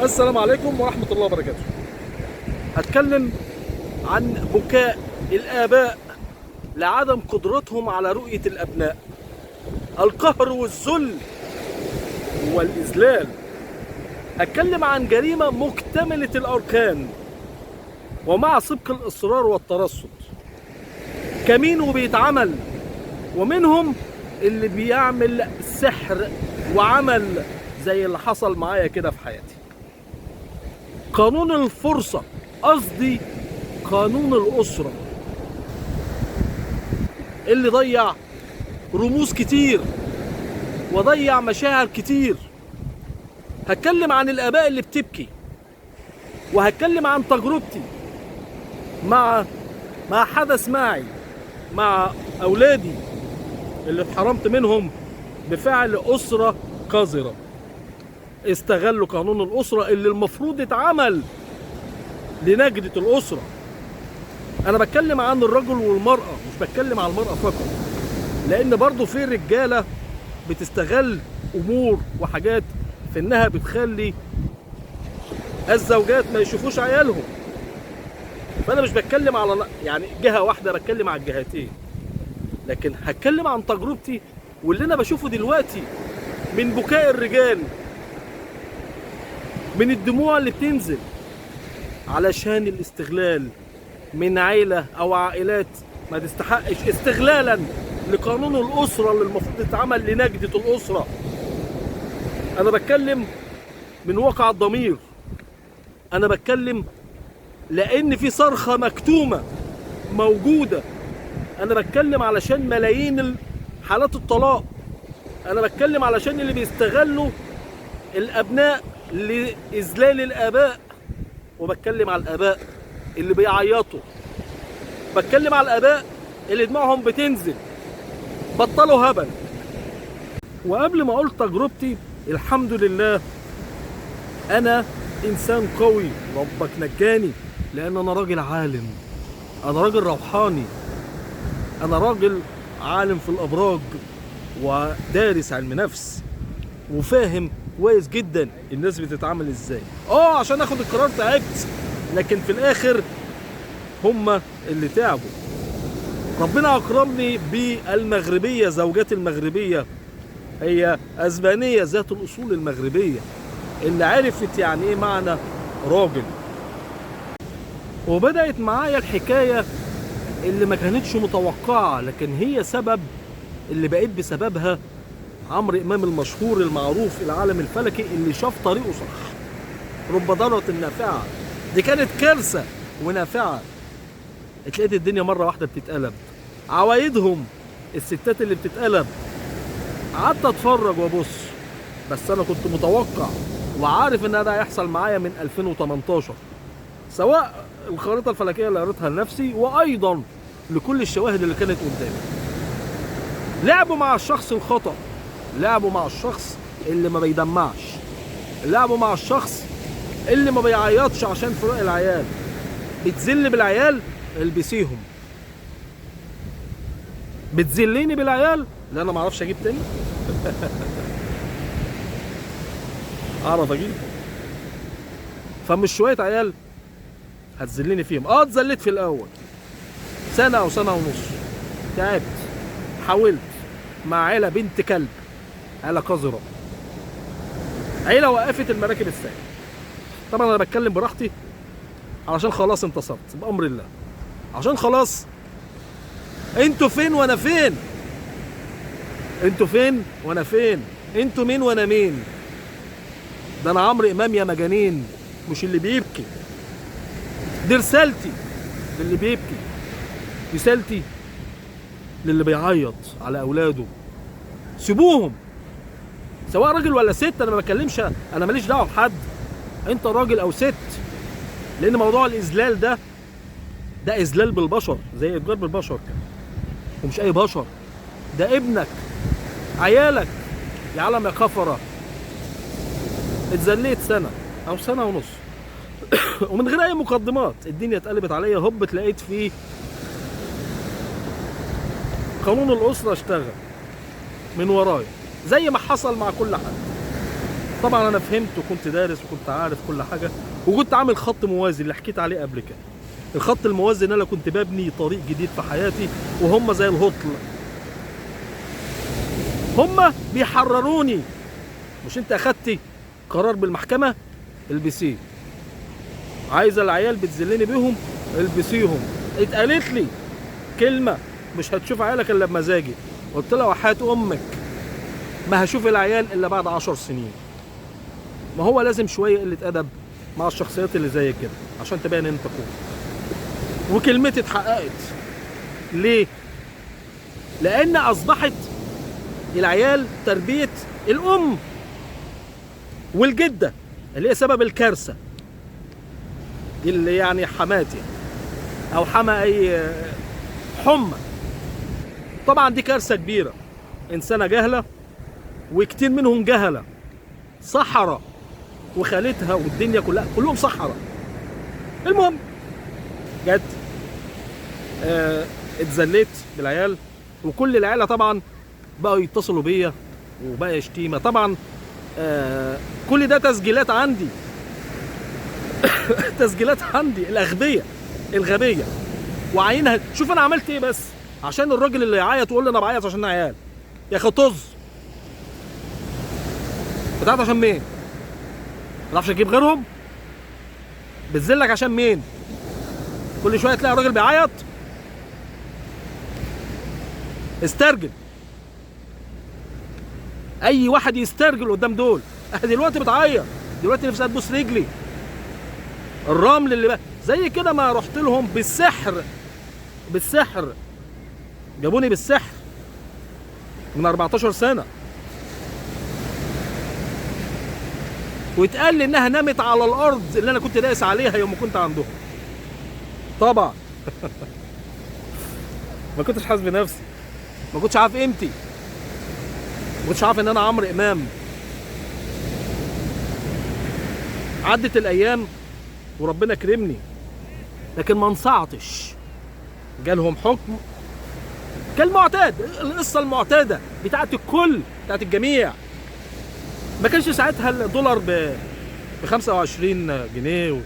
السلام عليكم ورحمة الله وبركاته. هتكلم عن بكاء الآباء لعدم قدرتهم على رؤية الأبناء، القهر والذل والإذلال. هتكلم عن جريمة مكتملة الأركان ومع سبق الإصرار والترصد، كمين وبيتعمل، ومنهم اللي بيعمل سحر وعمل زي اللي حصل معايا كده في حياتي. قانون الفرصة، قصدي قانون الأسرة، اللي ضيع رموز كتير وضيع مشاعر كتير. هتكلم عن الآباء اللي بتبكي، وهتكلم عن تجربتي مع ما حدث معي مع أولادي اللي اتحرمت منهم بفعل أسرة قذرة. استغلوا قانون الأسرة اللي المفروض اتعمل لنجدة الأسرة. أنا بتكلم عن الرجل والمرأة، مش بتكلم عن المرأة فقط، لأن برضو في رجالة بتستغل أمور وحاجات في إنها بتخلي الزوجات ما يشوفوش عيالهم. فأنا مش بتكلم على يعني جهة واحدة، بتكلم على الجهتين، لكن هتكلم عن تجربتي واللي أنا بشوفه دلوقتي من بكاء الرجال، من الدموع اللي بتنزل علشان الاستغلال من عيلة أو عائلات ما تستحقش، استغلالا لقانون الأسرة اللي المفروض يتعمل لنجدة الأسرة. أنا بتكلم من واقع الضمير، أنا بتكلم لأن في صرخة مكتومة موجودة. أنا بتكلم علشان ملايين حالات الطلاق، أنا بتكلم علشان اللي بيستغلوا الأبناء لإذلال الآباء، وبتكلم على الآباء اللي بيعيطوا، بتكلم على الآباء اللي دموعهم بتنزل. بطلوا هبل. وقبل ما أقول تجربتي، الحمد لله أنا إنسان قوي، ربك نجاني، لأن أنا راجل عالم، أنا راجل روحاني، أنا راجل عالم في الأبراج ودارس علم نفس وفاهم كويس جدا الناس بتتعامل ازاي. عشان اخد القرار تعبت، لكن في الاخر هم اللي تعبوا. ربنا اكرمني بالمغربية، زوجتي المغربية هي اسبانية ذات الاصول المغربية، اللي عرفت يعني ايه معنى راجل. وبدأت معايا الحكاية اللي ما كانتش متوقعة، لكن هي سبب اللي بقيت بسببها عمرو إمام المشهور المعروف العالم الفلكي اللي شاف طريقه صح. رب ضارة نافعة، دي كانت كارثة ونافعة. اتلاقيت الدنيا مرة واحدة بتتقلب، عوايدهم الستات اللي بتتقلب. قعدت اتفرج وابص، بس انا كنت متوقع وعارف ان ده هيحصل معايا من 2018، سواء الخريطة الفلكية اللي قريتها لنفسي وايضا لكل الشواهد اللي كانت قدامي. لعبوا مع الشخص الخطأ، لعبوا مع الشخص اللي ما بيدمعش، لعبوا مع الشخص اللي ما بيعيطش عشان فراق العيال. بتذل بالعيال البسيهم، بتذليني بالعيال لا انا ما اعرفش اجيب تاني. اعرف اجيب، فمش شوية عيال هتذلني فيهم. اتذليت في الاول سنة او سنة ونص، تعبت، حاولت مع عيله بنت كلب، عيله قذرة، عيله وقفت المراكب السائلة. طبعا انا بتكلم براحتي علشان خلاص انتصرت بامر الله، عشان خلاص انتوا فين وانا فين، انتوا فين وانا فين، انتوا مين وانا مين. ده انا عمرو امام يا مجانين، مش اللي بيبكي. دي رسالتي للي بيبكي، رسالتي للي بيعيط على اولاده. سيبوهم، سواء راجل ولا ست، انا ما بتكلمش، انا ماليش دعوه بحد، انت راجل او ست، لان موضوع الاذلال ده اذلال بالبشر، زي اتجار بالبشر كده، ومش اي بشر، ده ابنك، عيالك، يا عالم يا كفره. اتذليت سنة او سنة ونص ومن غير اي مقدمات الدنيا اتقلبت عليا. هوب اتلاقيت في قانون الاسرة اشتغل من ورايا زي ما حصل مع كل حد. طبعا انا فهمت وكنت دارس وكنت عارف كل حاجة، وكنت عامل خط موازي اللي حكيت عليه قبل كده. الخط الموازي ان انا كنت ببني طريق جديد في حياتي، وهم زي الهطل هم بيحرروني. مش انت اخدتي قرار بالمحكمه؟ البسيه. عايزه العيال بتذلني بيهم؟ البسيهم. اتقالت لي كلمة مش هتشوف عيالك الا بمزاجي، قلت لها وحياة امك ما هشوف العيال الا بعد 10 سنين. ما هو لازم شوية قلة ادب مع الشخصيات اللي زي كده عشان تبان انت قوي. وكلمتي اتحققت. ليه؟ لان اصبحت العيال تربيه الام والجدة اللي هي سبب الكارثة، اللي يعني حماتي او حما اي حمى. طبعا دي كارثة كبيرة، انسانه جاهله، وكتير منهم جهله، سحره، وخالتها والدنيا كلها كلهم سحره. المهم جت اتذليت بالعيال، وكل العيلة طبعا بقوا يتصلوا بيا وبقى شتيمه طبعا. كل ده تسجيلات عندي تسجيلات عندي، الاغبيه الغبية وعينها. شوف انا عملت ايه بس عشان الراجل اللي يعيط ويقول لي انا بعيط عشان عيال. يا اخي طز، بتعيط عشان مين؟ ما تعرفش تجيب غيرهم؟ بتذلك عشان مين؟ كل شوية تلاقي راجل بيعيط. استرجل، اي واحد يسترجل قدام دول. دلوقتي بتعيط، دلوقتي نفسها تبوس رجلي. الرمل اللي بقى زي كده، ما رحت لهم بالسحر، بالسحر جابوني بالسحر من 14 سنة، واتقال لي انها نامت على الارض اللي انا كنت دايس عليها يوم ما كنت عندهم. طبعا ما كنتش حاسس بنفسي، ما كنتش عارف قيمتي، ما كنتش عارف ان انا عمرو امام. عدت الايام وربنا كرمني، لكن ما انصعتش. جالهم حكم كالمعتاد، القصة المعتادة بتاعت الكل، بتاعت الجميع. ما كانش ساعتها الدولار ب 25 جنيه،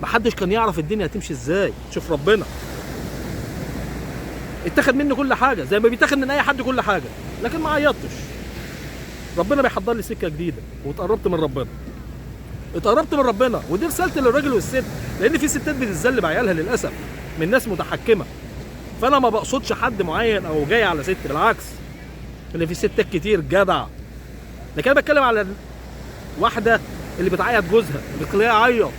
محدش كان يعرف الدنيا هتمشي ازاي. شوف ربنا اتاخد مني كل حاجة زي ما بيتاخد من اي حد كل حاجة، لكن ما عيطتش. ربنا بيحضر لي سكة جديدة، واتقربت من ربنا، اتقربت من ربنا. ودي رسالتي للراجل والست، لان في ستات بتتذل بعيالها للاسف من ناس متحكمه. فانا ما بقصدش حد معين او جاي على ست، بالعكس، ان في ستات كتير جدع، لكن انا بتكلم على واحدة اللي بتعيط جوزها، بتخليه يعيط،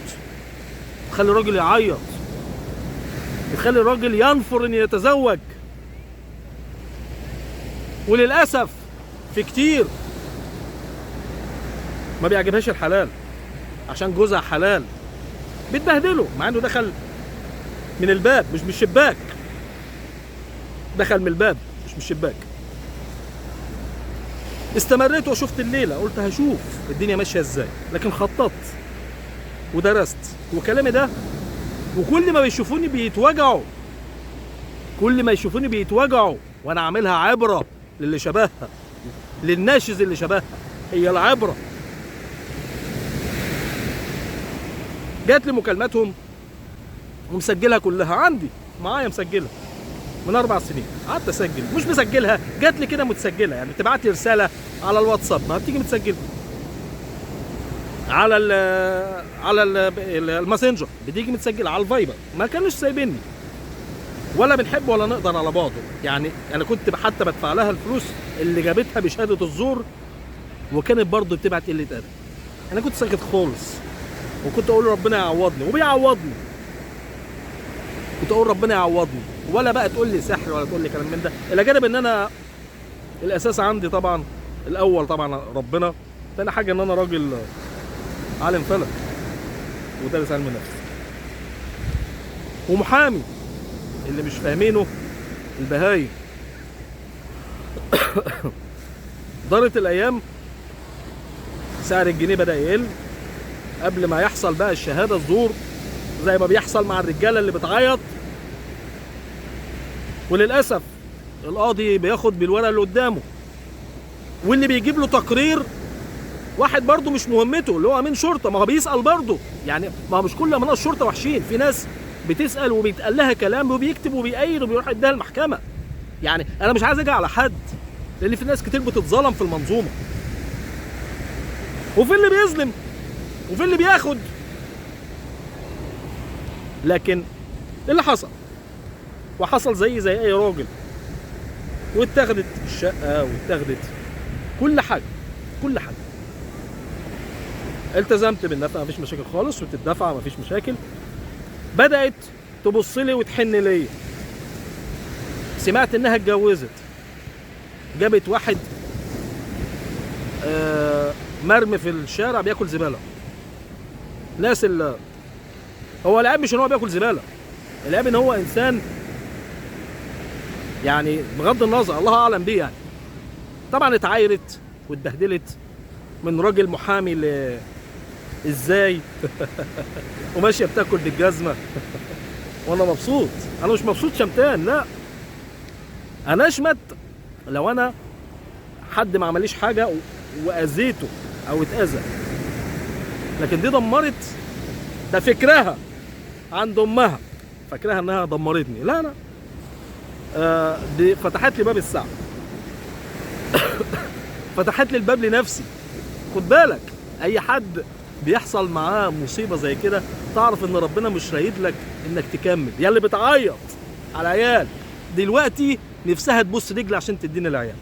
بتخلي الراجل يعيط، بتخلي الراجل ينفر ان يتزوج. وللاسف في كتير ما بيعجبهاش الحلال عشان جوزها حلال، بتبهدله مع انه دخل من الباب مش من الشباك، دخل من الباب مش من الشباك. استمريت وشفت الليلة، قلت هشوف الدنيا ماشية ازاي، لكن خططت ودرست. وكلامي ده، وكل ما بيشوفوني بيتوجعوا، كل ما يشوفوني بيتوجعوا، وانا عاملها عبره للي شبهها، للناشز اللي شبهها، هي العبرة. جات لي مكالماتهم ومسجلها كلها عندي، معايا مسجلها من 4 سنين، قعدت اسجل، مش مسجلها، جات لي كده متسجله، يعني تبعت لي رسالة على الواتساب ما بتيجي متسجله، على ال على ال الماسنجر بتيجي متسجله، على الفايبر. ما كانوش سايبيني، ولا بنحب ولا نقدر على بعضه. يعني انا كنت حتى بدفع لها الفلوس اللي جابتها بشهادة الزور، وكانت برضه بتبعت قلة ادب. انا كنت ساكت خالص، وكنت اقول ربنا يعوضني، وبيعوضني. كنت اقول ربنا يعوضني، ولا بقى تقول لي سحر ولا تقول لي كلام من ده. الى جانب ان انا الاساس عندي طبعا الاول طبعا ربنا، تاني حاجة ان انا راجل عالم فلك ودارس علم نفس ومحامي، اللي مش فاهمينه البهايم. دارت الايام، سعر الجنيه بدا يقل قبل ما يحصل بقى الشهادة الزور زي ما بيحصل مع الرجالة اللي بتعيط. وللاسف القاضي بياخد بالورقة اللي قدامه، واللي بيجيب له تقرير واحد برضه مش مهمته اللي هو امين شرطه، ما هو بيسال برضه، يعني ما هو مش كل امناء الشرطة وحشين، في ناس بتسال وبيتقال لها كلام وبيكتب وبيأيد وبيروح يديها المحكمة. يعني انا مش عايز اجي على حد، لان في ناس كتير بتتظلم في المنظومة، وفي اللي بيظلم وفي اللي بياخد. لكن اللي حصل وحصل زي اي راجل، واتاخدت الشقة واتاخدت كل حاجة، كل حاجة. التزمت بالنفقة مفيش مشاكل خالص، وتدفع مفيش مشاكل. بدات تبص لي وتحن لي. سمعت انها اتجوزت، جابت واحد مرمي في الشارع بياكل زبالة. ناس اللي هو العيب مش ان هو بياكل زبالة، العيب ان هو انسان، يعني بغض النظر الله اعلم بيه. يعني طبعا اتعايرت واتبهدلت من راجل محامي ازاي وماشية بتاكل بالجزمه. وانا مبسوط، انا مش مبسوط شمتان، لا انا اشمت لو انا حد ما عمليش حاجة واذيته او اتاذى، لكن دي دمرت، ده فكرها عند امها، فاكرها انها دمرتني، لا لا، دي فتحت لي باب الساعة. فتحت لي الباب لنفسي. خد بالك، اي حد بيحصل معاه مصيبة زي كده تعرف ان ربنا مش رايد لك انك تكمل. يا اللي بتعيط على العيال دلوقتي نفسها تبص رجل عشان تديني العيال.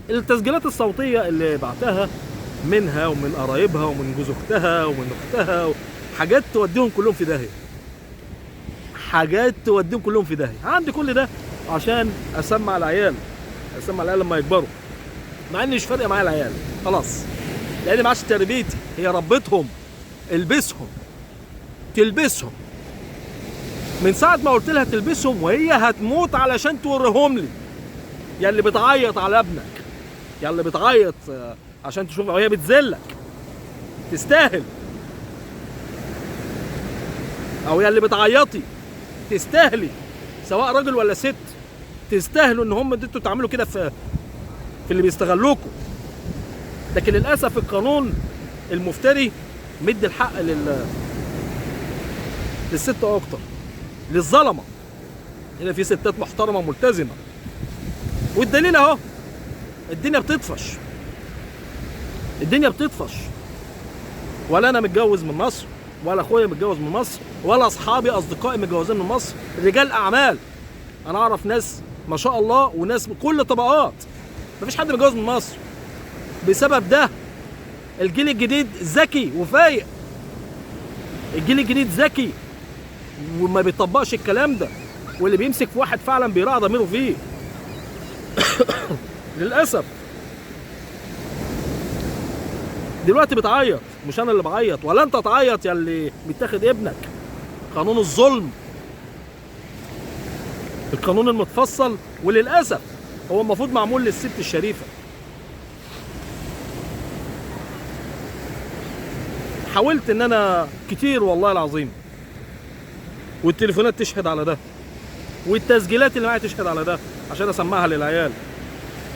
التسجيلات الصوتية اللي بعتها منها ومن قرايبها ومن جوز اختها ومن اختها، حاجات توديهم كلهم في داهية، حاجات توديهم كلهم في داهية. عندي كل ده عشان اسمع العيال، اسمع العيال لما يكبروا، مع ان مش فارقه معايا العيال خلاص، لان ما عادش تربيتي، هي ربتهم. البسهم، تلبسهم من ساعة ما قلت لها تلبسهم وهي هتموت علشان توريهم لي. يا اللي بتعيط على ابنك، يا اللي بتعيط عشان تشوف وهي بتذلك، تستاهل. او يا اللي بتعيطي تستاهلي، سواء راجل ولا ست، تستاهلوا ان هم انتوا تعملوا كده في اللي بيستغلوكوا. لكن للاسف القانون المفتري مد الحق للست اكتر، للظلمه. هنا في ستات محترمه ملتزمة، والدليل اهو، الدنيا بتطفش، الدنيا بتطفش. ولا انا متجوز من مصر، ولا اخويا متجوز من مصر، ولا اصحابي اصدقائي متجوزين من مصر، رجال اعمال. انا اعرف ناس ما شاء الله وناس من كل الطبقات، مفيش حد متجوز من مصر. بسبب ده الجيل الجديد ذكي وفايق، الجيل الجديد ذكي وما بيطبقش الكلام ده، واللي بيمسك في واحد فعلا بيراعي ضميره فيه. للاسف دلوقتي بتعيط، مش انا اللي بعيط ولا انت تعيط يا اللي بيتاخد ابنك. قانون الظلم، القانون المتفصل، وللاسف هو المفروض معمول للست الشريفة. حاولت ان انا كتير والله العظيم، والتليفونات تشهد على ده، والتسجيلات اللي معايا تشهد على ده، عشان اسمعها للعيال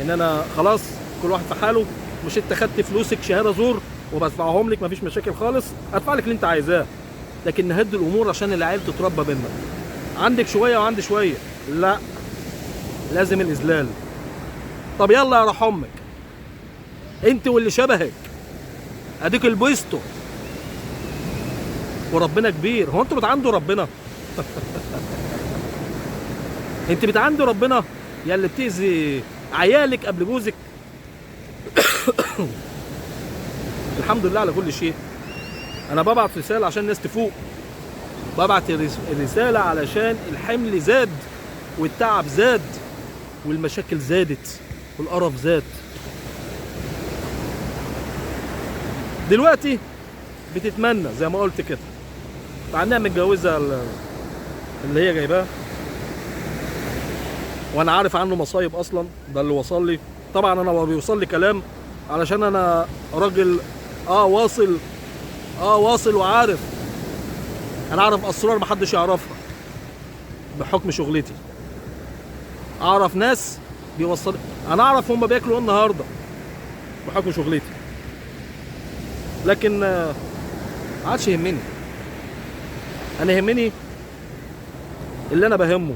ان انا خلاص كل واحد في حاله. مش انت خدت فلوسك شهادة زور وبدفعهم لك، مفيش مشاكل خالص، ادفع لك اللي انت عايزاه، لكن نهدي الامور عشان العيال تتربى بينا. عندك شوية وعندي شوية، لا لازم الاذلال. طب يلا يا روح امك انت واللي شبهك، اديك البيستو وربنا كبير. هو انتوا بتعندوا ربنا؟ انت بتعندوا ربنا يا اللي بتأذي عيالك قبل جوزك. الحمد لله على كل شيء. انا ببعت رسالة عشان الناس تفوق، ببعت الرسالة علشان الحمل زاد والتعب زاد والمشاكل زادت والقرف زاد. دلوقتي بتتمنى زي ما قلت كده، مع انها متجوزة اللي هي جايباه، وانا عارف عنه مصايب اصلا، ده اللي وصل لي. طبعا انا بيوصل لي كلام علشان انا راجل واصل، واصل وعارف، انا اعرف اسرار محدش يعرفها بحكم شغلتي. اعرف ناس بيوصل، انا اعرف هم بياكلوا ايه النهارده بحكم شغلتي. لكن ما عادش يهمني. انا يهمني اللي انا بهمه،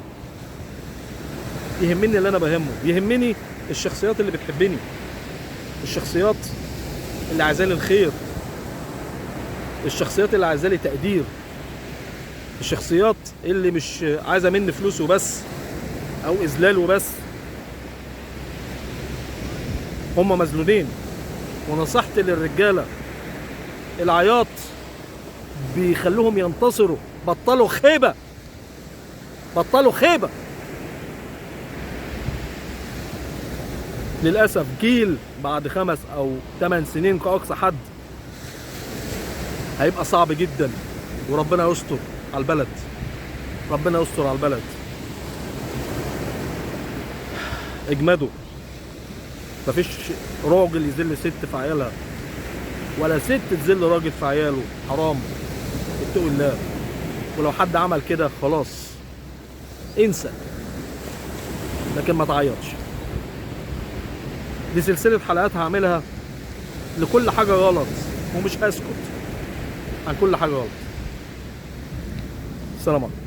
يهمني اللي انا بهمه، يهمني الشخصيات اللي بتحبني، الشخصيات اللي عايزالي الخير، الشخصيات اللي عايزالي تقدير، الشخصيات اللي مش عايزه مني فلوس وبس او اذلال وبس. هم مذلولين. ونصيحتي للرجاله، العياط بيخلوهم ينتصروا. بطلوا خيبه، بطلوا خيبه. للاسف جيل بعد 5 أو 8 سنين كاقصى حد هيبقى صعب جدا، وربنا يستر على البلد، ربنا يستر على البلد. اجمدوا، مفيش راجل يذل ست في عيالها، ولا ست تذل راجل في عياله، حرام. اتقوا الله. ولو حد عمل كده خلاص انسى، لكن ما تعيطش. دي سلسلة حلقات هعملها لكل حاجة غلط، ومش هسكت عن كل حاجة غلط. السلام عليكم.